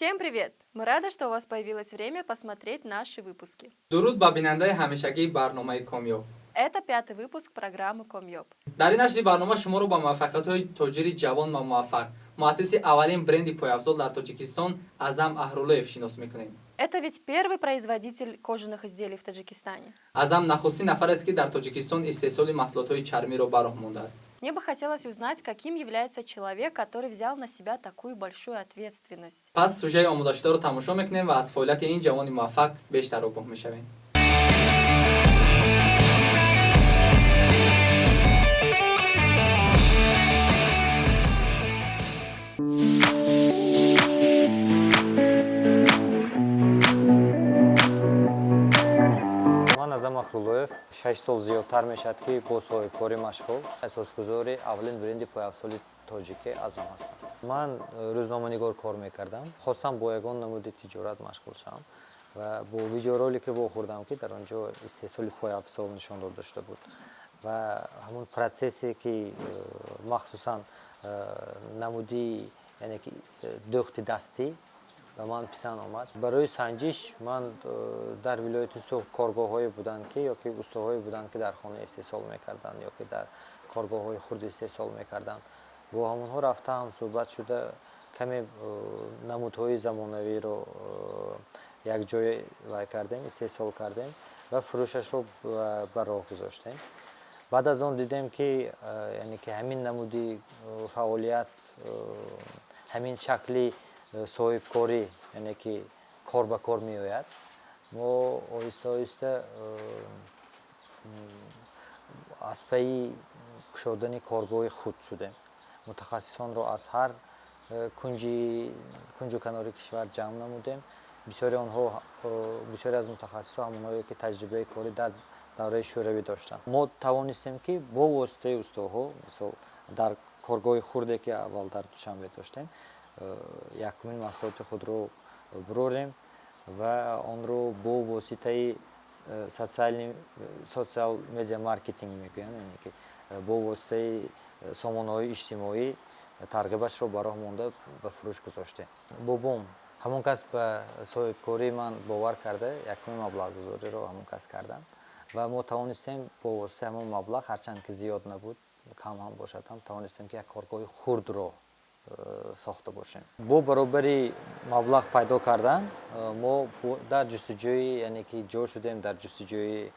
Всем привет! Мы рады, что у вас появилось время посмотреть наши выпуски. Дуруд ба бинандаи ҳамешагии барномаи Комёб. Это пятый выпуск программы Комёб. Дар ин нашри барнома шуморо ба муваффақиятҳои тоҷири ҷавон ва муваффақ, муассиси аввалин бренди пойафзол дар Тоҷикистон Аъзам Аҳруллоев шинос мекунем. Это ведь первый производитель кожаных изделий в Таджикистане. Аъзам нахустин нафарест, ки дар Тоҷикистон истеҳсоли маҳсулотҳои чармиро ба роҳ мондааст. Мне бы хотелось узнать, каким является человек, который взял на себя такую большую ответственность. Пас сюжаи омодашударо тамошо мекунем ва аз фаъолияти ин ҷавони муваффақ бештар огоҳ мешавем. Ман Аъзам Аҳруллоев, 6 сол зиёдтар мешавад, ки бо соҳибкорӣ машғул, асосгузори аввалин бренди пойафзоли тоҷикӣ Азам ҳастам. Ман рӯзноманигор кор мекардам, хостам бо ягон намуди тиҷорат машғул шавам ва бо видеоролике вохӯрдам, ки дар он ҷо истеҳсоли пойафзол нишон дода шуда буд ва ҳамон процессе, ки махсусан намуди, яъне ки дӯхти дастӣ, ба ман писанд омад. Барои санҷиш ман дар вилояти Суғд коргоҳҳое буданд, ки ё ки устоҳое буданд, ки дар хона истеҳсол мекарданд ё ки дар коргоҳҳои хурд истеҳсол мекарданд. Бо ҳамонҳо рафта, ҳамсӯҳбат шуда, каме намудҳои замонавиро якҷоя вай кардем, истеҳсол кардем ва фурӯшашро ба роҳ гузоштем. Баъд аз он дидем, ки яъне ки ҳамин намуди фаъолият, ҳамин шакли соҳибкорӣ, яъне ки кор ба кор меояд. Мо оҳиста оҳиста аз пайи кушодани коргоҳи худ шудем. Мутахассисонро аз ҳар кунҷу канори кишвар ҷамъ намудем. Бисёри онҳо, бисёре аз мутахассисҳо ҳамонҳое, ки таҷрибаи корӣ дар давраи шӯравӣ доштанд. Мо тавонистем, ки бо воситаи устоҳо, мисол, дар коргоҳи хурде, ки аввал дар Душанбе доштем, якумин маҳсулоти худро бурорем ва онро бо воситаи social media marketing мегӯянд, яъне ки бо воситаи сомонаҳои иҷтимоӣ тарғибашро ба роҳ монда, ба фурӯш гузоштем. Бобом ҳамон кас ба соҳибкории ман бовар карда, якумин маблағгузориро ҳамон кас карданд ва мо тавонистем бо воситаи ҳамон маблағ, ҳарчанд ки зиёд набуд, кам ҳам бошад ҳам, тавонистем, ки як коргоҳи хурдро сохта бошем. Бо баробари маблағ пайдо кардан мо дар ҷустуҷӯи, яъне ки ҷо шудем дар ҷустуҷӯи,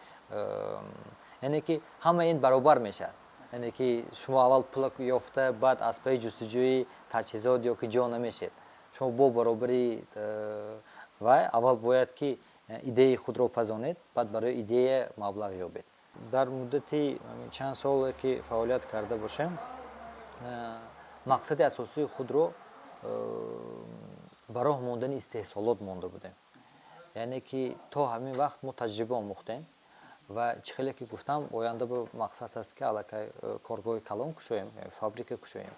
яъне ки ҳама ин баробар мешавад, яъне ки шумо аввал пул ёфта, баъд аз пайи ҷустуҷӯи таҷҳизот ё ки ҷо намешед. Шумо бо баробари вай аввал бояд ки идеяи худро пазонед, баъд барои идея маблағ ёбед. Дар муддати чанд соле, ки фаъолият карда бошем, мақсади асосии худро ба роҳ мондани истеҳсолот монда будем. Яъне ки то ҳамин вақт мо таҷриба омӯхтем ва чӣ хеле ки гуфтам, оянда ба мақсад аст, ки аллакай коргоҳи калон кушоем, фабрика кушоем.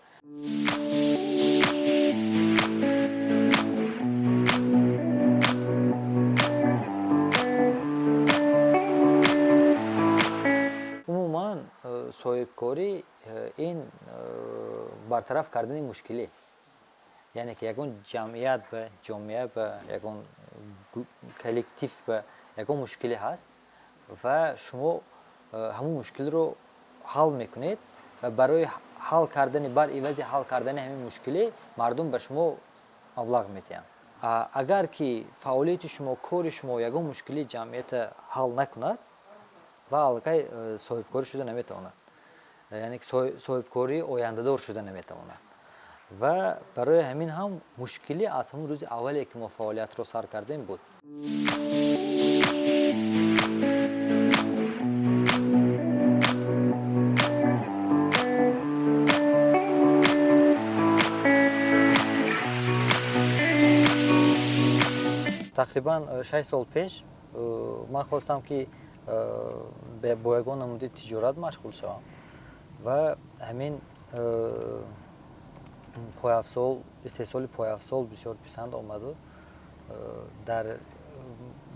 Умуман соҳибкорӣ ин бартараф кардани мушкилӣ, яъне ки ягон ҷамъият ба ҷомеа, ба ягон коллектив, ба ягон мушкиле ҳаст ва шумо ҳамон мушкилро ҳал мекунед ва барои ҳал кардани, бар ивази ҳал кардани ҳамин мушкилӣ мардум ба шумо маблағ медиҳанд. Агар ки фаъолияти шумо, кори шумо ягон мушкилии ҷамъията ҳал накунад, ва аллакай соҳибкорӣ шуда наметавонад, яъне ки соҳибкории ояндадор шуда наметавонад. Ва барои ҳамин ҳам мушкилӣ аз ҳамон рӯзи аввале, ки мо фаъолиятро сар кардем, буд. Тақрибан 6 сол пеш ман хостам, ки бо ягон намуди тиҷорат машғул шавам ва ҳамин пойафзол, истеҳсоли пойафзол бисёр писанд омаду дар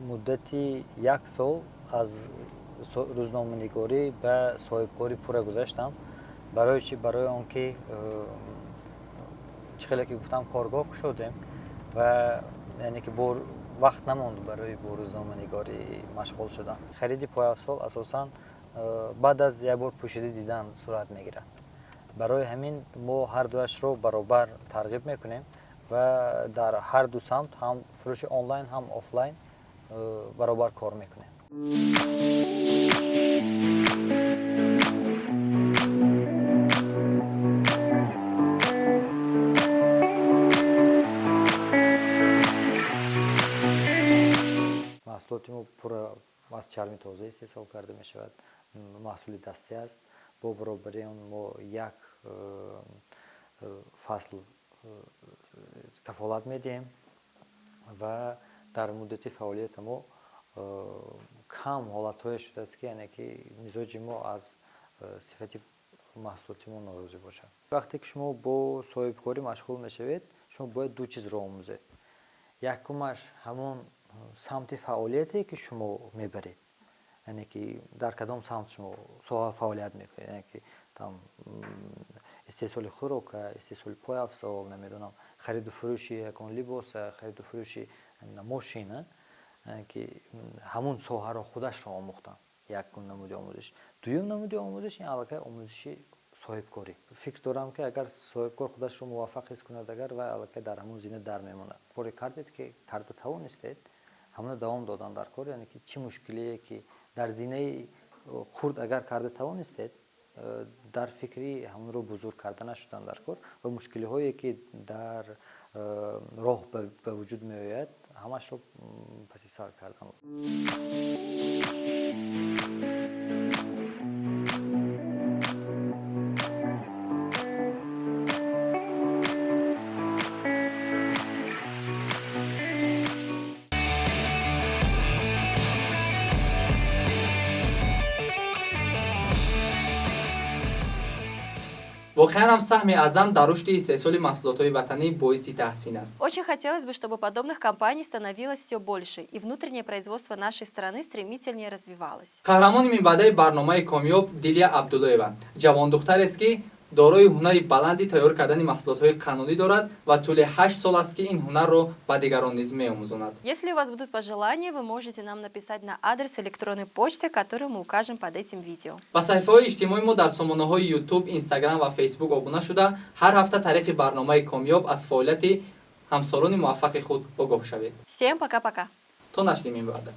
муддати як сол аз рӯзноманигорӣ ба соҳибкорӣ пурра гузаштам. Барои чӣ? Барои он ки чӣ хеле ки гуфтам, коргоҳ кушодем. Ва яъне ки бо вақт намонд барои бо рӯзноманигорӣ машғул шудан. Хариди пойафзол асосан баъд аз як бор пӯшида дидан сурат мегирад. Барои ҳамин мо ҳар дуяшро баробар тарғиб мекунем ва дар ҳар ду самт, ҳам фурӯши онлайн, ҳам офлайн, баробар кор мекунем. Маҳсулоти мо пурра аз чарми тоза истеҳсол карда мешавад, маҳсули дастӣ аст. Бо баробари он мо як фасл кафолат медиҳем ва дар муддати фаъолияти мо кам ҳолатҳое шудааст, ки яъне ки мизоҷи мо аз сифати маҳсулоти мо норозӣ бошад. Вақте ки шумо бо соҳибкорӣ машғул мешавед, шумо бояд ду чизро омӯзед. Якумаш ҳамон самти фаъолияте, ки шумо мебаред, яъне ки дар кадом самт шумо соҳа фаъолият мекунед, яъне ки там истеҳсоли хӯрока, истеҳсоли пойафзол, намедонам, хариду фурӯши ягон либоса, хариду фурӯши мошина, ки ҳамун соҳаро худашро омӯхтан як намуди омӯзиш. Дуюм намуди омӯзиш ин аллакай омӯзиши соҳибкорӣ. Фикр дорам, ки агар соҳибкор худашро муваффақ ҳис кунад, агар вай аллакай дар ҳамун зина дар мемонад. Коре кардед, ки карда тавонистед, ҳамона давом додан дар кор, яъне ки чӣ мушкилие ки дар зинаи хурд агар карда тавонистед, дар фикри ҳамонро бузург карда нашудан дар кор ва мушкилиҳое ки дар роҳ ба вуҷуд меояд, ҳамашро паси сар кардан. Воқеан ҳам саҳми Аъзам дар рушди истеҳсоли маҳсулотҳои ватанӣ боиси таҳсин аст. Очень хотелось бы, чтобы подобных компаний становилось все больше и внутреннее производство нашей страны стремительнее развивалось. Қаҳрамони минбаъдаи барномаи Комёб Дилия Абдуллоева ҷавондухтарест, ки дорои ҳунари баланди тайёр кардани маҳсулотҳои қаннодӣ дорад ва тӯли 8 сол аст, ки ин ҳунарро ба дигарон низ меомӯзонад. Если у вас будут пожелания, вы можете нам написать на адрес электронной почты, который мы укажем под этим видео. Ба саҳифаҳои иҷтимоии мо дар сомонаҳои YouTube, Instagram ва Facebook обуна шуда, ҳар ҳафта тариқи барномаи Комёб аз фаъолияти ҳамсолони муваффақи худ огоҳ шавед. Всем пока-пока! То нашри минбаъда.